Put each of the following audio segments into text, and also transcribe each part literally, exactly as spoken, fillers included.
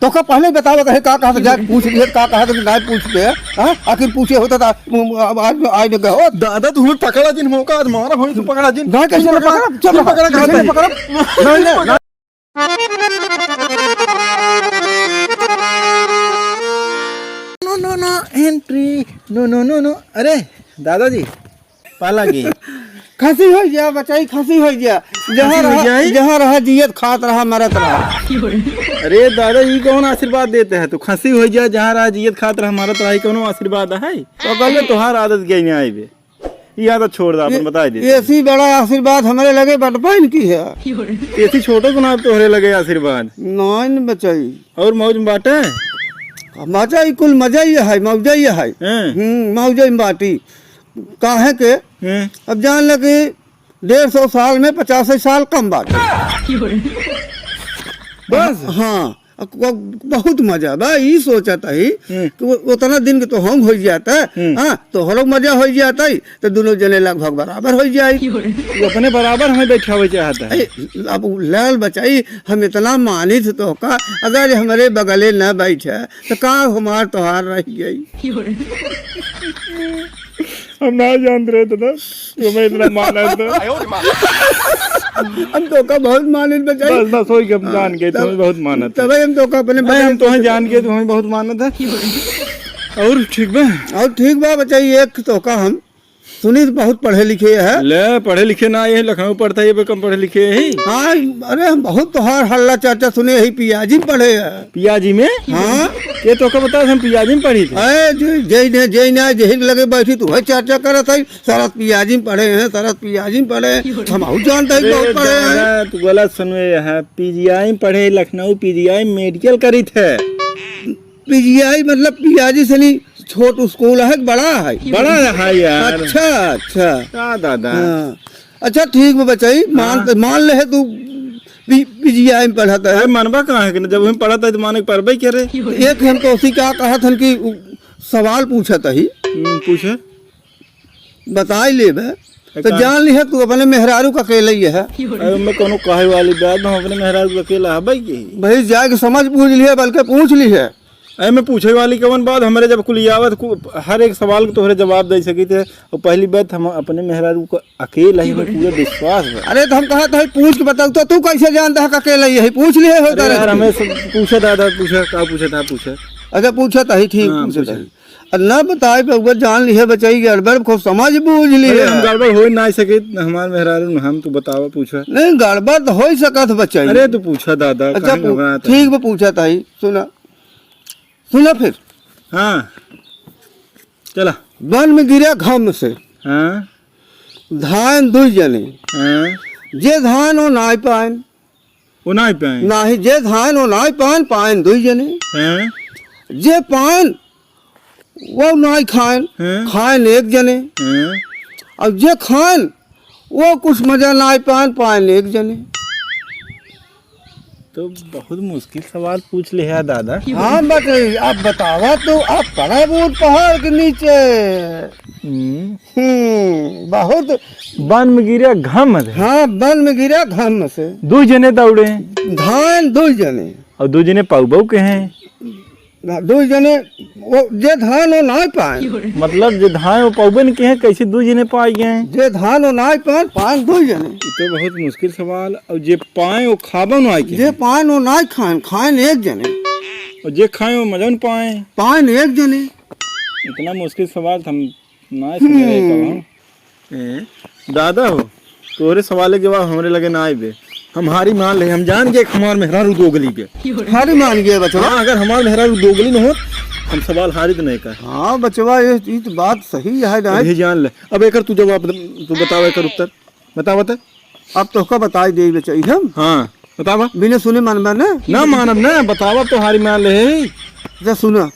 तोका पहले बतावत रहे, का कहत, जा पूछ लिए, का कहत कि नाहीं पूछ ले, हाँ? आखिर पूछे होता तो, अब आज, आज न कहो। दादा, तू हमें पकड़ा जिन, मौका आज मारा, हमें तू पकड़ा जिन। ना, कैसे तू ना पकड़ा? पकड़ा? चल, तू पकड़ा, पकड़ा, कैसे कैसे ना पकड़ा? पकड़ा? नहीं, नहीं, नहीं। No, no, no, entry। No, no, no, no। अरे, दादाजी, पाला की। खसी होइ जा, बचाई, खसी होइ जा। जहाँ खसी होइ रहा, जाई? जहाँ रहा, जियत खात रहा, मरत रहा। अरे दादा, ई कौन आशीर्वाद देते हैं? तू खसी होइ जा, जहाँ रहा, जियत खात रहा, मरत रहा, ई कौनो आशीर्वाद है? तो अबे तोहार आदत गई नहीं आई बे। ई आदत छोड़ दा, अपन ये, बताई दे। ऐसी बड़ा आशीर्वाद हमरे लगे बटपाइन की है। ऐसी छोटो को ना तोहरे लगे आशीर्वाद। नाइन बचाई। और मौज में बाटे? मजा ही कुल मजा ही है, मौजा ही है। हैं? हम्म, मौजा ही बाटी। काहे के? हैं? अब जान ले कि डेढ़ सौ साल में पचास साल कम बाटे। बस? हाँ, अब ब-, बहुत मजा बा। ई सोचत हई हम्म। कि वो, उतना दिन के तो हम होइ जाता, हम्म। हाँ, तोहरो मजा होइ जाता, तो दुनो जने लगभग बराबर होइ जाई। तू अपने बराबर हमें बैठावे चाहता है। ए, अब लाल बचाई, हम इतना मानित तोहका, अगर हमरे बगले न बैठे, तो का हमार तोहार रह गई? हम ना जानत रहे दादा, तुम्हें इतना मानत था। हम तोहका बहुत मानित बचाई। बस, बस, होई के हम हाँ, जान गए, तब, तुम्हें बहुत मानत था। तबे हम तोहका अपने नहीं, हम बगले तुम्हें से जान गए, तुम्हें बहुत मानत था। और ठीक बा? और ठीक बा बचाई, एक तोहका हम सुनी बहुत पढ़े लिखे है। ले, पढ़े लिखे ना, ये लखनऊ पढ़ता है, ये कम पढ़े लिखे है। हाँ, अरे हम बहुत तोहार हल्ला चर्चा सुने ही, पियाजी में पढ़े है। पियाजी में? हाँ। ये तोहका बता, हम पियाजी में पढ़ी थे। अरे, जे, जे ने, जे ने, जेहिन लगे बैठी, तू है चर्चा करत है, सरत पियाजी में पढ़े हैं, सरत पियाजी में पढ़े हैं। हम बहुत जानता है, अरे बहुत पढ़े हैं। दादा, तू गलत सुनवे है, पीजीआई में पढ़े, लखनऊ पीजीआई में मेडिकल करी थे। पीजीआई मतलब पियाजी से नहीं, छोट स्कूल है, बड़ा है? बड़ा है यार। अच्छा, अच्छा। का दादा? हाँ। अच्छा, ठीक बा बचाई, मान, हाँ। मान ले है तू पी-, पीजीआई में पढ़त है। अरे मनबा कहाँ है कि न, जब हम पढ़त है तो माने के परबे करे। एक हम तो उसी का कहत हन कि उ, सवाल पूछत ही। हम्म, पूछे। बताई लेबे। तो का? जान लिहे तू अपने मेहरारू का अकेले ही है। अरे, मैं कोनो कहे वाली बात, हम अपने मेहरारू का अकेला हबै की? भाई, जाके समझ बूझ लिहे, बल्कि पूछ लिहे। अरे, मैं पूछे वाली कवन बात, हमरे जब कुल आवत कु-, हर एक सवाल के तोहरे जवाब दे सकी थे। और पहली बात, हम अपने मेहरारू का अकेला ही में पूरा विश्वास है। अरे, तो हम कहा था, पूछ के बताओ, तो तू कैसे जानता है कि अकेला ही है? पूछ लिहे हो अरे तारे यार, से। हमें सब पूछे दादा, पूछे, का पूछे था, पूछे। अच्छा, पूछे था ही, ठीक, हाँ, पूछे था पूछे। ही। आ ना बताए पे ऊपर जान लिहे बचाई गड़बड़, खूब समझ बूझ लिहे। अरे, हम गड़बड़ हो ही ना सके, न हमार मेहरारू, न हम, तू बतावा, पूछा। नहीं, गड़बड़ तो हो ही सकत बचाई। अरे, तू पूछा दादा, अच्छा, काहे पू-, घबरात है? ठीक बा, पूछा ताई, सुना, सुना फिर। हाँ, चला। वन में गिरे घम से। हाँ। धान दुई जने। हाँ। जे धान वो नाई पाएन। वो नाई पाएन। नाही, जे धान वो नाई पाएन, पाएन दुई जने। हाँ। जे पाएन, वो नाई खाएन, हाँ। खाएन एक जने। हाँ। और जे खाएन, वो कुछ मजा नाई पाएन, पाएन एक जने। तो बहुत मुश्किल सवाल पूछ ले है दादा। हाँ, बट अब बतावा तो, आप पड़ा बूट पहाड़ के नीचे। हम्म। हम्म, बहुत। वन में गिरे घम से। हाँ, वन में गिरे घम से। दुई जने दौड़े। धान दुई जने। और दुई जने पाउबो के हैं। ना, दुई जने, वो जे धान वो नाई पाएन। मतलब, जे धान वो पाउबे न के हैं, कैसे दुई जने पाए गए हैं? जे धान वो नाई पाएन, पाएन दुई जने। ये तो बहुत मुश्किल सवाल। और जे पाए वो खाबो नाई के जे हैं। पाएन वो नाई खाएन, खाएन एक जने। और जे खाए वो मजा न पाए। पाएन एक जने। इतना मुश्किल सवाल था, हम ना समझ रहे हम्म। कब हम। ए, दादा हो, तोहरे सवाल के जवाब हमरे लगे ना आइबे। हम हारी मान ले, हम जान गए कि हमार मेहरारू दोगली बे। हारी मान गए बचवा। हाँ, अगर हमार मेहरारू दोगली न होत, हम सवाल हारित नहीं कर। हाँ बचवा, ये, ये तो बात सही है ना। अभी जान ले। अब एकर तू जवाब, तू बतावा एकर उत्तर। बतावा त। अब तोहका बताई देई बचाई हम। हाँ, बतावा। बिना सुने मानबा ना? ना मानब ना, बतावा तो हारी मान ले। जा सुना।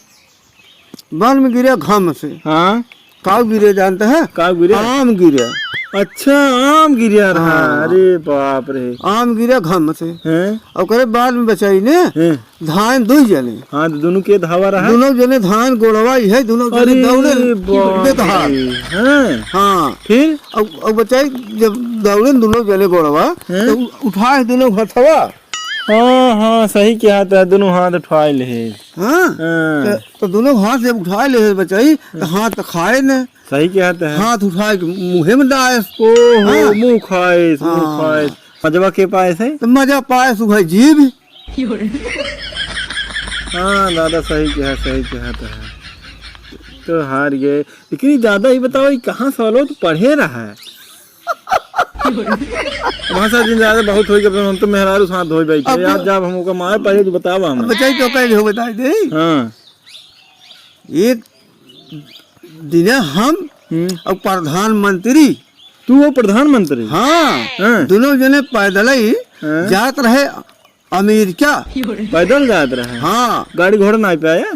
वन में गिरे घम से। हाँ। काऊ गिरे जानते हैं? काऊ गिरे? आम गिरे। अच्छा, आम गिरे रहा। हाँ। अरे बाप रे। आम गिरे घम से। हैं? ओकरे बाद में बचाई ने, हैं। धान दुई जने। हाँ, तो दोनों के धावा रहा? दोनों जने धान गोड़वा ही है, दोनों जने अरे दौड़े बाप बेतहार। रे। हैं? हाँ। फिर? अब, अब बचाई जब दौड़े दोनों जने गोड़वा, हैं? तो उ-, उठाए दोनों हथवा। हाँ, हाँ, सही कहत है, दुनों हाथ उठाए लेहे। हाँ? हाँ। तो, तो दुनों हाथ जब उठाए लेहे बचाई, तो हाँ। हाथ तो खाए न। सही कहत है। हाथ उठाए के मुँहे में डाएस। ओहो, हाँ। मुँह खाएस, मुँह हाँ। खाएस। मजवा के पाएस है? तो मजा पाएस उहे जीभ। हाँ, दादा सही कहत, सही कहत है। तो हार गए। लेकिन ये दादा, ये बताओ, ये कहाँ से वालो तो पढ़े रहा है? वहाँ से दिन ज्यादा बहुत होई, अब हम तो मेहरारू साथ धोई बैठे। अब आप तो जाब हम ओका मारे पहले तो बतावा हमें। अब बताई तो कहे हो, बताई दे। हाँ। एक दिन हम हम्म। अब प्रधानमंत्री। तू हो प्रधानमंत्री? हाँ। हाँ। दुनों जने पैदल ही हाँ। जात रहे अमेरिका। पैदल जात रहे? हाँ। गाड़ी घोड़ा नाहीं पे आया?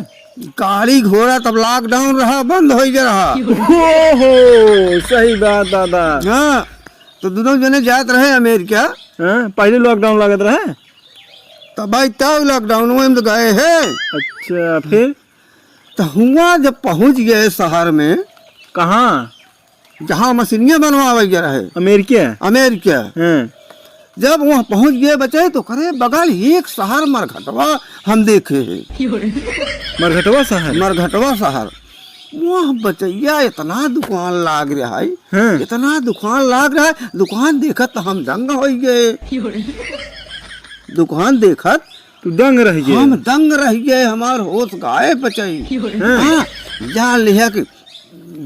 गाड़ी घोड़ा तब lockdown रहा, बंद होइ गया रहा। ओहो, सही बात दादा। हाँ, तो दुनों जने जात रहे अमेरिका। हाँ, पहले lockdown लागत रहे? तब भाई तब lockdown में तो गए हैं। अच्छा, फिर? तो हुआ जब पहुँच गए शहर में। कहाँ? जहाँ मशीनिया बनवावे के रहे। अमेरिका? अमेरिका। हाँ। जब वहाँ पहुँच गए बचे, तो करे बगल एक शहर मरघटवा हम देखे हैं। मरघटवा शहर? मरघटवा शहर। वहाँ बचैया इतना दुकान लाग रहा है, हाँ। इतना दुकान लाग रहा है, दुकान देखत तो हम दंग होइ गए। दुकान देखत तू दंग रह गए? हम दंग रह गए, हमार होश गायब बचाई। हाँ। हाँ, जान लिया कि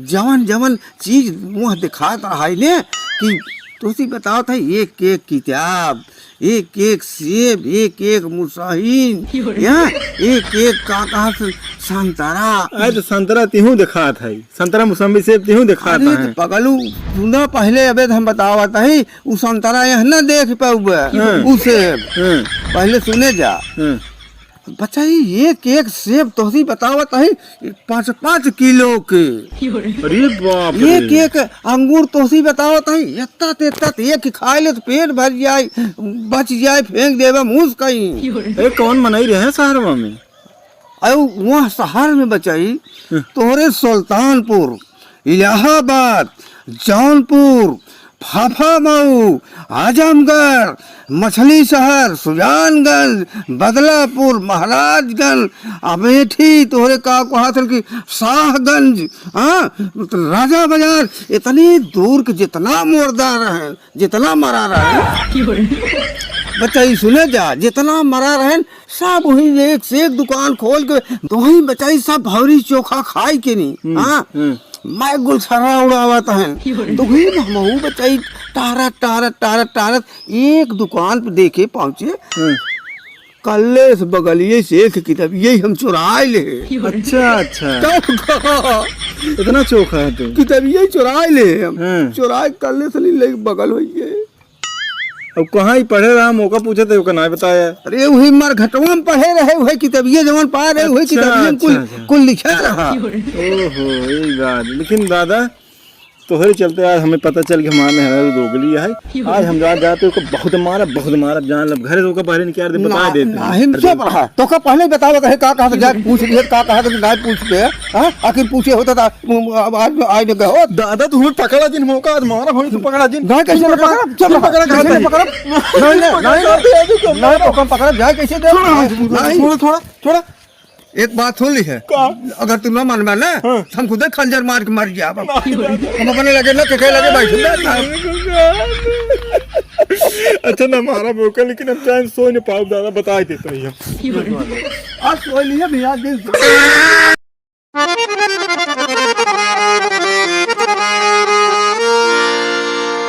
जवन जवन चीज मुँह दिखात रहा है ने, कि तुसी बतावत है, एक एक किताब, एक एक सेब, एक एक मुसहिन, या एक एक का कहा से संतरा। अरे तो संतरा तिहूँ दिखात है, संतरा मुसम्मी सेब तिहूँ दिखात अरे है। तो पगलू, सुना पहले, अबे तो हम बतावत है, उ संतरा यहाँ न देख पाउबे, हाँ। उ सेब। हाँ। पहले सुने जा। हाँ। बचाई, एक एक सेब तोहसी बतावत है पाँच पाँच किलो के। अरे बाप रे। एक एक अंगूर तोहसी बतावत है, इतना ते इतना ते एक खाए ले तो पेट भर जाए, बच जाए, फेंक देबे मुस कहीं। ए, कौन मनई रहे शहरवा में? अरे वह शहर में बचाई, हम्म। तोहरे सुल्तानपुर, इलाहाबाद, जौनपुर, फाफा मऊ, आजमगढ़, मछली शहर, सुजानगंज, बदलापुर, महाराजगंज, अमेठी, तोहरे का कहत हन कि शाहगंज, हाँ, राजा बाजार, इतनी दूर के जितना मुर्दा रहे, जितना मरा रहे, बचाई सुने जा, जितना मरा रहे, सब वही एक से एक दुकान खोल के, तो वही बचाई सब भौरी चोखा खाई के नहीं, हम्म, हाँ? हम्म। मैं गुलछर्रा उड़ावत हन। तो वही हमहू बचाई टारत, टारत, टारत, टारत एक दुकान पे देखे पहुँचे। हम्म। कल्ले से बगलिए से एक किताब यही हम चुराए ले। अच्छा, अच्छा। तब का? इतना चोखा है तू। किताब यही चुराए ले हम। हम्म। चुराए कल्ले से नहीं ले बगल होइए। अब कहाँ ही पढ़े रहा, मौका पूछे तो ओका नाहीं बताया। अरे वही मरघटवा में पढ़े रहे, वही किताबिये जवन पा रहे, वही अच्छा, किताबिये में कुल, अच्छा, अच्छा। कुल लिखा रहा। ओहो, यही बात। लेकिन दादा, तोहरे चलते आज हमें पता चल कि हमारे मेहरारू दोगली है। आज हम जा, जाते ओका बहुत मारा, बहुत मारा, जान लब घरे से ओका बाहर निकाल दे, बता ना, देते हैं। नहीं, चुप रहा। तो का पहले बतावा कहे का कहा था, जा पूछ लिए, का कहा था, ना पूछ के, हाँ? आखिर पूछे होता था, अब आज, आज न कहो। दादा, तू हमें पकड़ा जिन मौका, आज मारा होई तो पकड़ा जिन। ना, कैसे ना पकड़ा? चल, पकड़ा, कैसे ना पकड़ा? नहीं, नहीं, नहीं, नहीं, तो कम पकड़ा, जाए कैसे दे? छोड़ा, नहीं। छोड़ा, छोड़ा, छोड़ा। एक बात सुन ली है। का? अगर तू ना मानबा ना, हाँ। तो हम खुदे खंजर मार के मर जाब। नहीं, दादा। हम अपने लगे ना, केके लगे बैठ ना। अच्छा, ना मारा मौका, लेकिन हम चाहे सो नहीं पाओ, दादा, बता देते हैं हम। आज सो लिया भैया, दिन